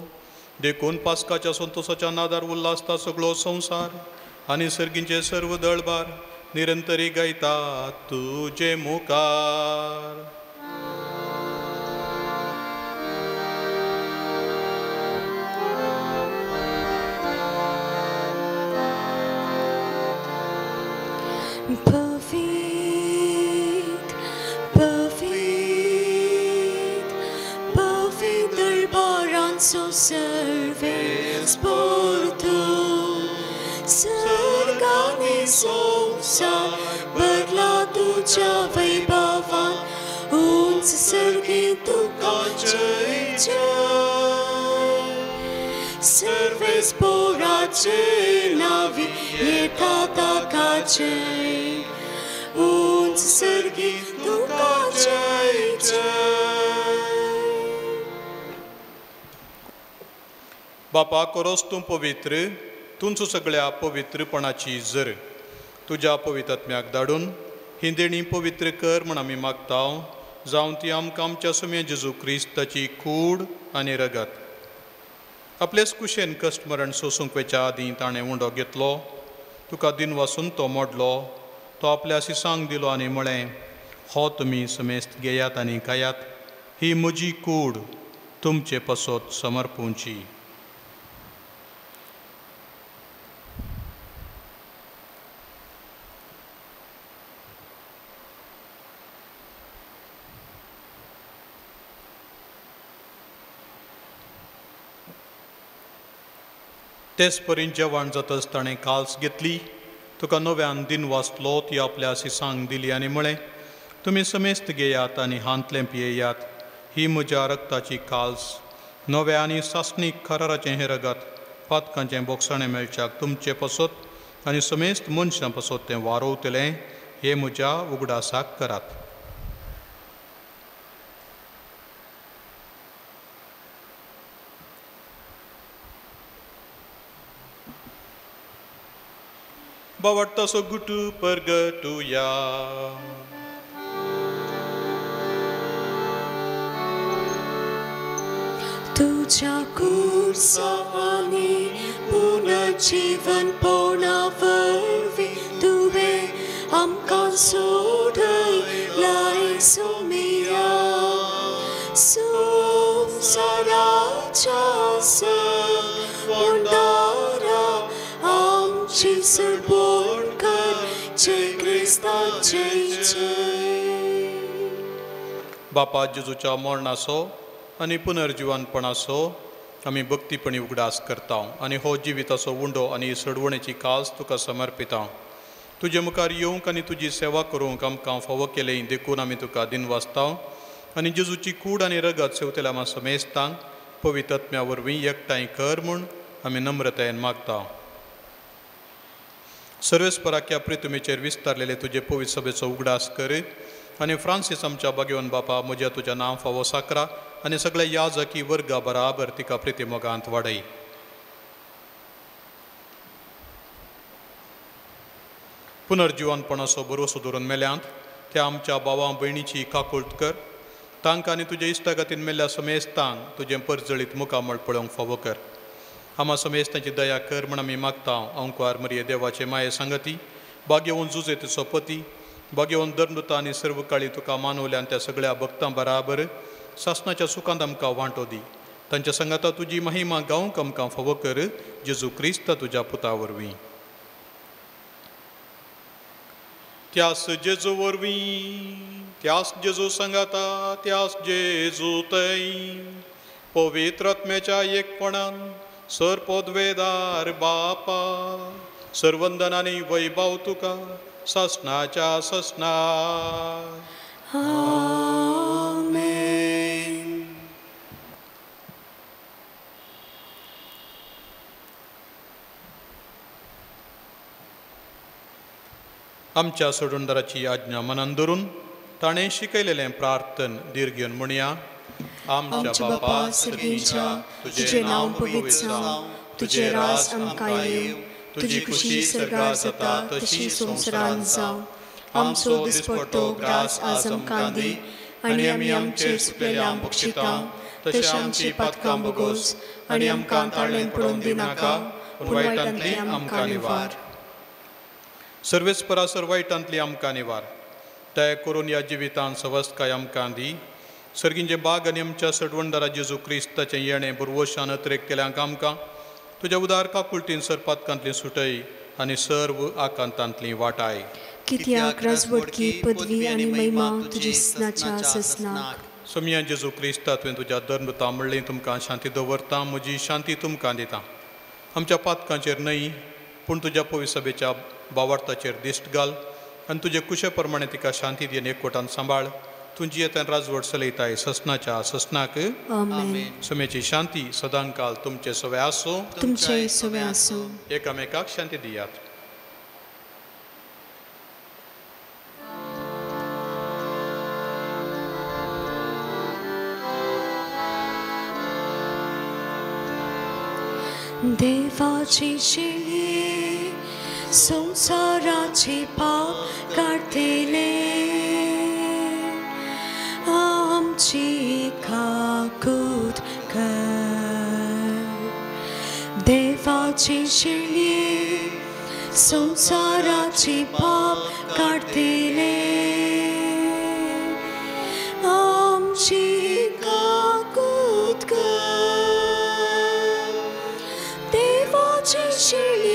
देखून पास्काच्या संतोसाच्या नादार उल्हासता सगळो संवसार आनी सर्गींचे सर्व दळबार निरंतरी गायता तुजे मुखार. पवित्र पवित्र पवित्र दरबारांचो सर्वेस्पोर तूं, सर्गांनी संवसार भरला तुज्या वैभवान, उंच सर्गी तुका जय जय. सर्वेस्पोराचे नावी येता ताका जय, उंच सर्गी तुका जय जय. बापा, कोरोस तूं पवित्र, तुमचो सगळ्या पवित्रपणाची जर तुज्या पवित्रात्म्याक धाडून ही देणी पवित्र कर म्हण आमी मागता, जावन ती आमकां आमच्या सुम्या जेजू क्रिस्ताची कूड आनी रगत. आपलेच कुशेन कश्ट मरण सोसूंक वेच्या आदीं ताणें उंडो घेतलो, तुका दिनवासून तो मोडलो, तो आपल्या शिसांक दिलो आनी म्हळें, हो तुमी समेस्त घेयात आनी खायात, ही म्हजी कूड तुमचे पसत समर्पूंची. तेच परी जेवण जातच ताणें काल्स घेतली, तुका नव्यान दिन वाचलो, ती आपल्या शिसांक दिली आनी म्हळें, तुमी समेस्त घेयात आनी हांतलें पियेयात, ही म्हज्या रक्ताची काल्स, नव्या आनी सासणीक कराराचें हें रगत पातकांचें बोगसाणें मेळच्याक तुमचे पसत आनी समेस्त मनशां पसत तें वारोवतलें हें म्हज्या उगडासाक करात. बावडतासो गुटू परगटुया. तुझ्या कुर्साने पुनर्जीवन पोणा वरवीं तुवें आमकां सोडयलाय सोमिया. संवसाराच्या सवंदारा आमची सरबोण कर जय क्रिस्ताचे जय. बापा जेजूच्या मरणाचो आनी पुनर्जिवनपणाचो आमी भक्तीपणी उगडास करता आनी हो जिविताचो उंडो आनी सडवणेची कास तुका समर्पिता. तुजे मुखार येवंक आनी तुजी सेवा करूंक आमकां फावो केलें देखून आमी तुका दिनवासता आनी जेजूची कूड आनी रगत सेवतेल्या आमा समेस्तांक पवित्रत्म्या वरवीं एकठांय कर म्हूण आमी नम्रतायेन मागता. सर्वेस्पराख्या प्रितुमेचेर विस्तारलेले तुजे पवित्र सभेचो उगडास कर आनी फ्रांसीस आमच्या भाग्यवान बापा म्हज्या तुज्या नांव फावो साकरा आनी सगळ्या याजकी वर्गा बराबर तिका प्रितीमोगांत वाडय. पुनर्जिवनपणाचो भरवसो धरून मेल्यांत त्या आमच्या भावा भयणीची काकुळट कर. तांकां आनी तुज्या इश्टागतीन मेल्ल्या समेस्तांक तुजें परजळीत मुखामळ पळोवंक फावो कर. आमा समेस्तांची दया कर म्हूण आमी मागता. अंकुआर मरिये देवाचे माये सांगती भाग्यवंत जुजे तिचो पती भाग्यवंत धर्मदूता आनी सर्व काळी तुका मानवल्यान त्या सगळ्या भक्तां बराबर सासनाच्या सुखांत आमकां वांटो दी. तांच्या सांगाता तुजी महिमा गावंक आमकां फावो कर जेजू क्रिस्त तुज्या पुता वरवीं. त्यास जेजू वरवीं त्यास जेजू सांगाता त्यास जेजू तय पवित्र आत्म्याच्या एकपणान सर पदवेदार बापा सर्वंदन आनी वैभव तुका ससनाच्या ससना. आमेन. आमच्या सोडणदाराची आज्ञा मनान धरून ताणें शिकयलेलें प्रार्थन धीर घेवन म्हणया. आमच्या बापा सर्गीच्या, तुजें नांव पवित्र जावं, तुजें राज आमकां येवं, तुजी खुशी सर्गार जाता तशी संवसारांत जावं. आमचो दिसपट्टो ग्रास आज आमकां दी आनी आमी आमचेर चुकलेल्यांक बक्षिता तशें आमची पातकां बोगोस आनी आमकां ताळेन पडोवन दिनाका पूण वायटांतली आमकां निवार. सर्वेस्परा सर वायटांतली आमकां निवार. दया करून ह्या जिवितांत सवस्तकाय आमकां दी. सर्गींचे बाग आनी आमच्या सडवणदारा जेजू क्रिस्ताचें येणें बुरवशान अत्रेक केल्यांक आमकां तुज्या उदार काकुळटीन सरपातकांतली सुटय आनी सर्व आकांतांतली वाटाय. कित्याक राजवटकी पदवी आनी महिमा तुजी सनाच्या ससनाक. सोमिया जेजू क्रिस्ता तुवें तुज्या धर्मता म्हणलें तुमकां शांती दवरता, म्हजी शांती तुमकां दिता. आमच्या पातकांचेर न्हय पूण तुज्या पवित्र सभेच्या बावार्थाचेर दिश्ट घाल आनी तुजे कुशे प्रमाणे तिका शांती दी आनी एकवटान सांबाळ. तुजी येतान राजवट चलयताय ससनाच्या ससनाक. आमेन. सुमेची शांती सदांकाल तुमचे सवे आसूं, तुमचे सवे आसूं. एकामेकाक शांती दियात. देवाची शिळी संवसाराची पाप काडटले आमची काकूत कर. देवाची शिळी संवसाराची पाप काडटले आमची काकूत कर. देवाची शिळी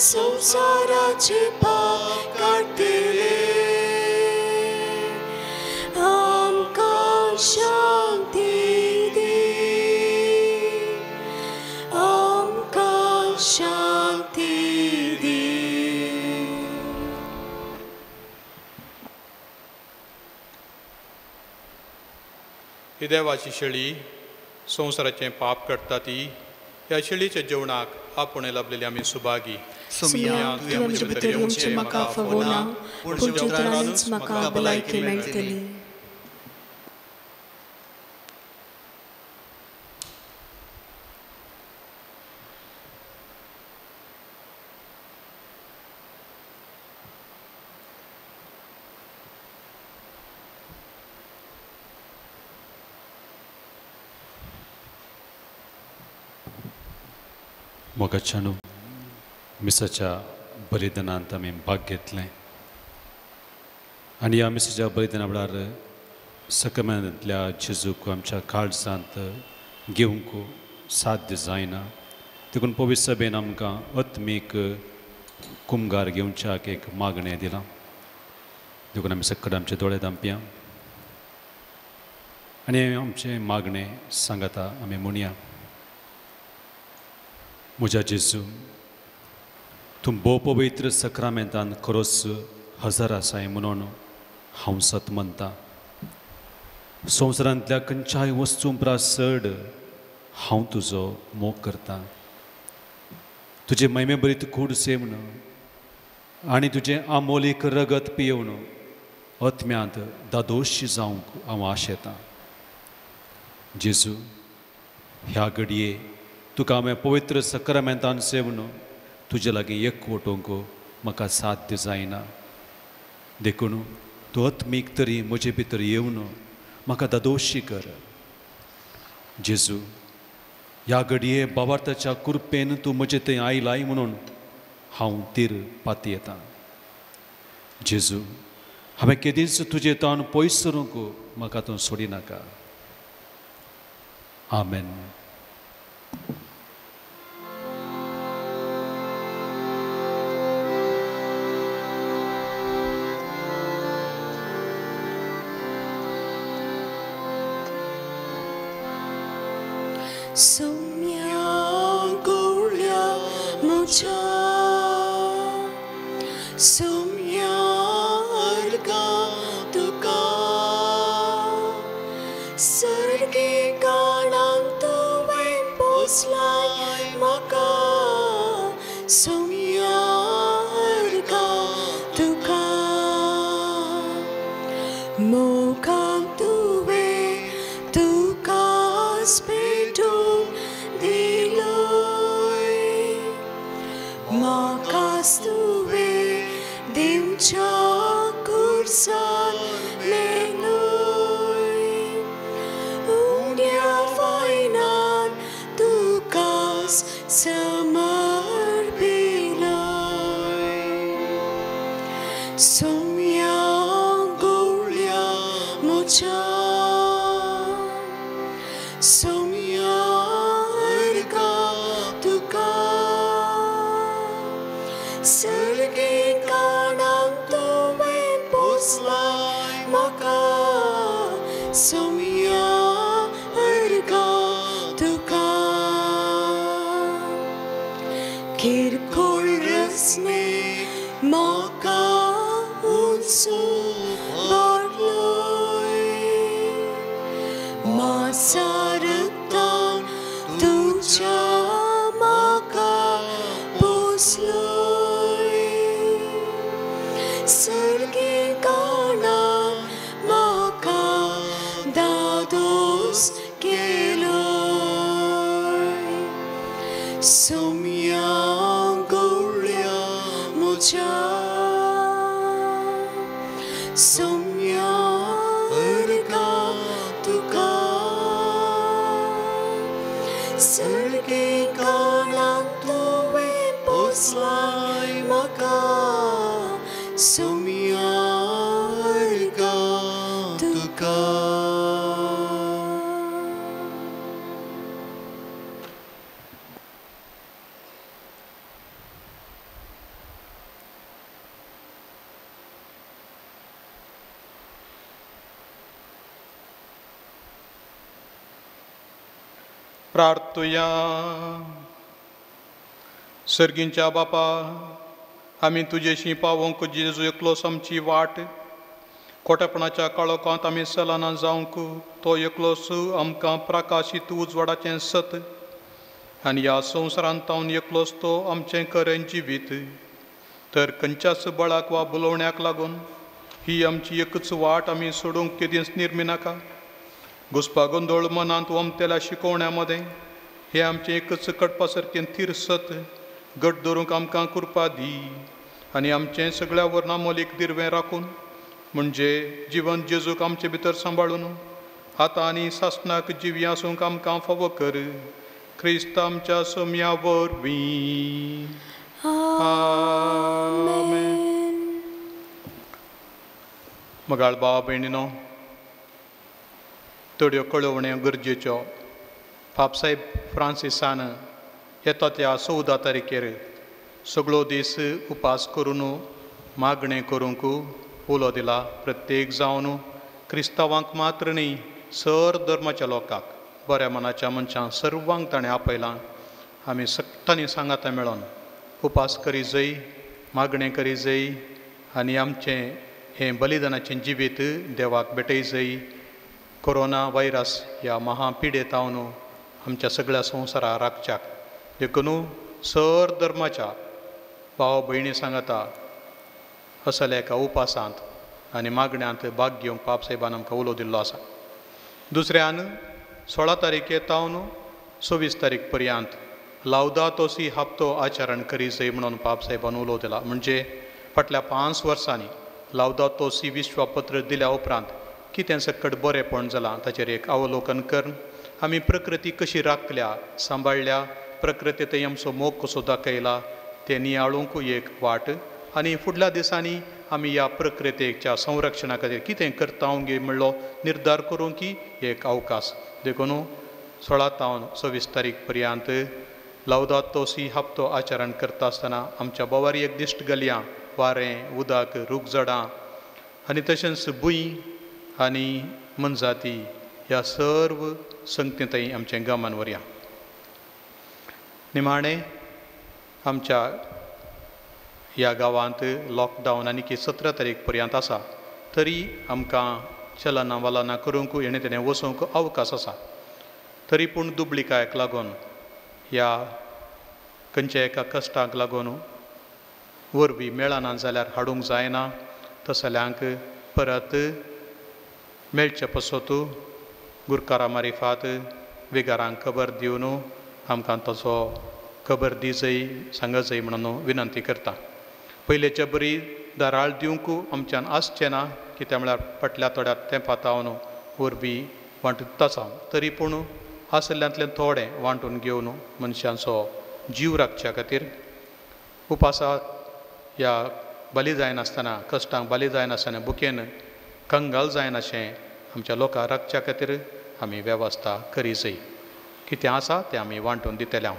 संवसाराची पाप काडटले आमकां शांती दी, आमकां शांती दी. ही देवाची शेळी संवसाराचें पाप काडटा ती ह्या शेळीच्या जेवणाक आपूण लाभलेली आमी सुभागी. सुम्या, तुवें म्हजे भितर येवचें म्हाका फावना, पूण तुज्या उतरानूच म्हाका भलायकी मेळटली. मोगाच्यानू, मिसाच्या बलिदानांत आमी भाग घेतलें आनी ह्या मिसाच्या बलिदाना वेळार सकमेंतल्या जेजूक आमच्या काळजांत घेवंक साध्य जायना, देखून पवित्र सभेन आमकां आत्मीक कुमगार घेवच्याक एक मागणें दिलां. देखून आमी सकट आमचे दोळे धांपया आनी आमचें मागणें सांगाता आमी म्हणया. म्हज्या जेजू, तूं भोव पवित्र सक्रामेंतान खरोच हजर आसाय म्हणून हांव सत म्हणटा. संवसारांतल्या खंयच्याय वस्तूं परस चड हांव तुजो मोग करता. तुजे महिमे बरीत कूड सेवन आनी तुजें आमोलीक रगत पियेवन आत्म्यांत दादोशी जावंक हांव आशेतां. जेजू, ह्या घडये तुका हांवें पवित्र सक्रामेंतान सेवन तुजे लागीं एकवटूंक म्हाका साध्य जायना, देखून तूं आत्मीक तरी म्हजे भितर येवन म्हाका दादोशी कर. जेजू, ह्या घडये बाबार्थाच्या कृपेन तूं म्हजे थंय आयलाय म्हणून हांव तीर पातयेतां. जेजू, हांवें केदींच तुजे तावन पयस सरूंक म्हाका तूं सोडिनाका. आमेन. Soumya Gaulia Mucha Soumya Arga Tuka Sarge Kanang Tuwe Poslay Maka Soumya Arga Tuka Mokam Tuwe Tuka Speto Makastuve dimcha kursan meloi Unya fainan tukas samarbiloi Somya golya mocha Somya arga tuka Serge kanang tuwe poslay maka Somya arga tuka Kirkol rasne maka unsu barloy Masaratan tucha maka posloy Serge kanan maka dados keloy Somya golya mocha Somya arga tuka Serge kanan tuwe poslay maka Somya arga tuka. प्रार्थुया. सर्गींच्या बापा, आमी तुजेशी पावोवंक जेजू एकलोच आमची वाट. खोटेपणाच्या काळोखांत आमी सलाना जावंक तो एकलोच आमकां प्रकाशीत उजवाडाचें सत. आनी ह्या संवसारांत तावन एकलोच तो आमचें खरें जिवीत. तर खंयच्याच बळाक वा बुलोवण्याक लागून ही आमची एकच वाट आमी सोडूंक केदींच निर्मिनाका. घुसपा गोंदळ मनांत वमतेल्या शिकोवण्या मदें हें आमचें एकच कडपा सारकें थीर सत घट धरूंक आमकां कृपा दी आनी आमचें सगळ्या वर्णा मोलीक दिरवें राखून म्हणजे जिवन जेजूक आमचे भितर सांबाळून आतां आनी सासणाक जिवी आसूंक आमकां फावो कर. क्रिस्त आमच्या सोम्या वरवीं. आमेन. मगाळ भाव भयणीनो, थोड्यो कळोवण्यो गरजेच्यो. पापसाहेब फ्रांसिसान येता त्या 14 तारखेर सगळो दीस उपास करून मागणें करूंक उलो दिला. प्रत्येक जावन क्रिस्तांवांक मात्र न्ही सर धर्माच्या लोकांक, बऱ्या मनाच्या मनशांक सर्वांक ताणें आपयलां. आमी सगळ्यांनी सांगाता मेळोन उपास करी जय, मागणें करी जय आनी आमचें हें बलिदानाचें जिवीत देवाक भेटय जय. कोरोना व्हायरस ह्या महापिडेतावन आमच्या सगळ्या संवसारा राखच्याक देखून सर धर्माच्या भाव भयणी सांगाता असल्या एका उपासांत आनी मागण्यांत भाग घेवंक पापसाहेबान आमकां उलो दिल्लो आसा. दुसऱ्यान 16 तारखे तावन 26 तारीख पर्यंत लावदातो सी हप्तो आचरण करी जय म्हणून पापसाहेबान उलो दिला. म्हणजे फाटल्या 5 वर्सांनी लावदातो सी विश्वपत्र दिल्या उपरांत कितें सकट बरेंपण जालां ताचेर एक अवलोकन करून आमी प्रकृती कशी राखल्या, सांबाळ्ळ्या, प्रकृती आमचो मोग कसो दाखयला तें नियाळूंक एक वाट आनी फुडल्या दिसांनी आमी ह्या प्रकृतीच्या संरक्षणा खातीर कितें करता गे म्हणलो निर्धार करूंक की एक अवकाश. देखून 16 तावन 26 तारीख पर्यंत लावदातो सी हप्तो आचरण करता आसतना आमच्या बोवारी एक दिश्ट गलयां, वारें, उदक, रूख झाडां आनी तशेंच भूंय आनी मनजाती ह्या सर्व संगतींतय आमचें गमन व्हरया. निमाणें आमच्या ह्या गांवांत लॉकडावन आनी की 17 तारीख पर्यंत आसा तरी आमकां चलना वलना करूंक हेणें तेणें वचूंक अवकाश आसा. तरी पूण दुबळिकायक लागून ह्या खंयच्या एका कश्टांक लागून वरवीं मेळना जाल्यार हाडूंक जायना तसल्यांक परत मेळचे पसत गुरकारा मारिफात विगारांक खबर दिवन आमकां तसो खबर दी जय सांग जय म्हणून विनंती करता. पयलेच्या बरी दाराळ दिवंक आमच्यान आसचें ना कित्याक म्हळ्यार फाटल्या थोड्या तेंपा तावन वरवीं वांटूत आसा तरी पूण आसल्ल्यांतलें थोडें वांटून घेवन मनशांचो जीव राखच्या खातीर उपासाक ह्या बली जायनासतना, कश्टांक बली जायनासतना, भुकेन कंगाल जायनाशें आमच्या लोकांक राखच्या खातीर आमी वेवस्था करी जय. कितें आसा तें आमी वांटून दितले. हांव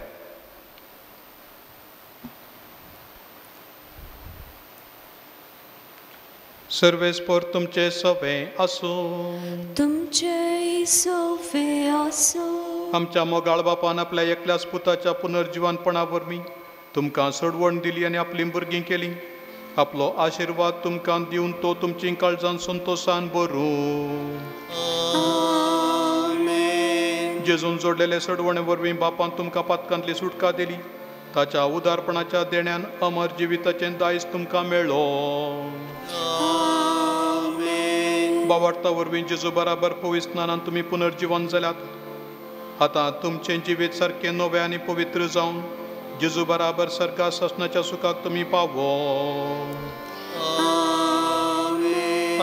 सर्वेस्पोर तुमचे सोबें आसूं. तुमचे सोबें आसूं. आमच्या मोगाळ बापान आपल्या एकल्याच पुताच्या पुनर्जिवनपणा वरवीं तुमकां सोडवण दिली आनी आपलीं भुरगीं केलीं. आपलो आशिर्वाद तुमकां दिवन तो तुमची काळजान संतोशान भरूं. जेजून जोडलेले सोडवणे वरवीं बापान तुमकां पातकांतली सुटका दिली. ताच्या उदारपणाच्या देण्यान अमर जिविताचें दायज तुमकां मेळ्ळो. बावार्ता वरवीं जेजू बराबर पवित्र स्नानान तुमी पुनर्जिवन जाल्यात. आतां तुमचें जिवीत सारकें नवें आनी पवित्र जावन जेजू बराबर सर्गा सासणाच्या सुखाक तुमी पावो.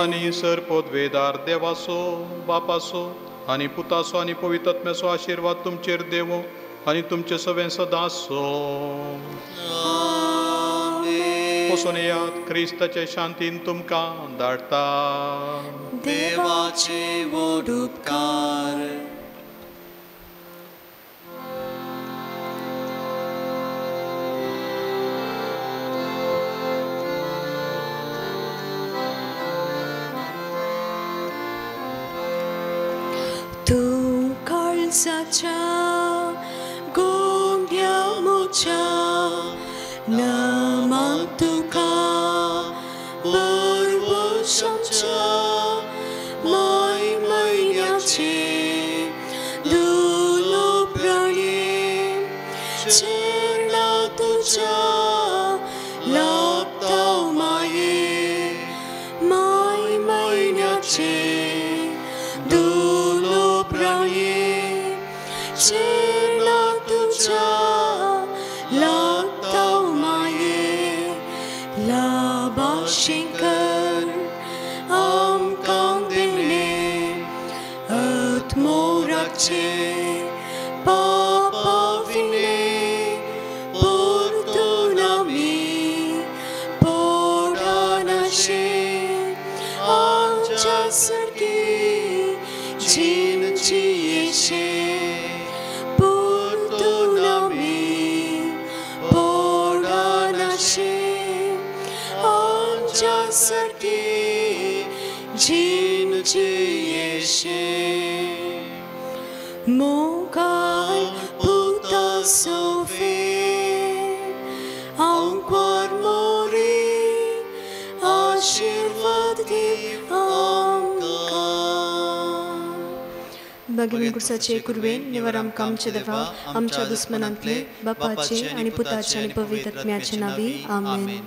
आनी सर पदवेदार देवाचो, बापाचो आनी पुताचो आनी पवित्र आत्म्याचो आशिर्वाद तुमचेर देवो आनी तुमचे सवें सदां आसो. वचून येयात, क्रिस्ताचे शांतीन तुमकां धाडटा. देवाचे व्हड उपकार. तूं काळजाच्या गोंड्या म्हज्या नामांत तुका बरवश आमच्या माय म्हयन्याचे दुलो प्राणी लाभाशेंकर आमकां दिलें आत्मोराचे पापा विणें परतून आमी पडनाशें आमच्या सारकी जीण जियेशें परतून आमी पडनाशें आमच्या सारकी जीण जियेशें. मोगाल पुता सोफे आंकवार मोरी आशिर्वाद दी आमकां. भगिनी कुर्साचे कुरवेन निवर आमकां आमचे देवा आमच्या दुस्मनांतले बापाचे आनी पुताचे आनी पवित्र आत्म्याचे नांवी आमेन.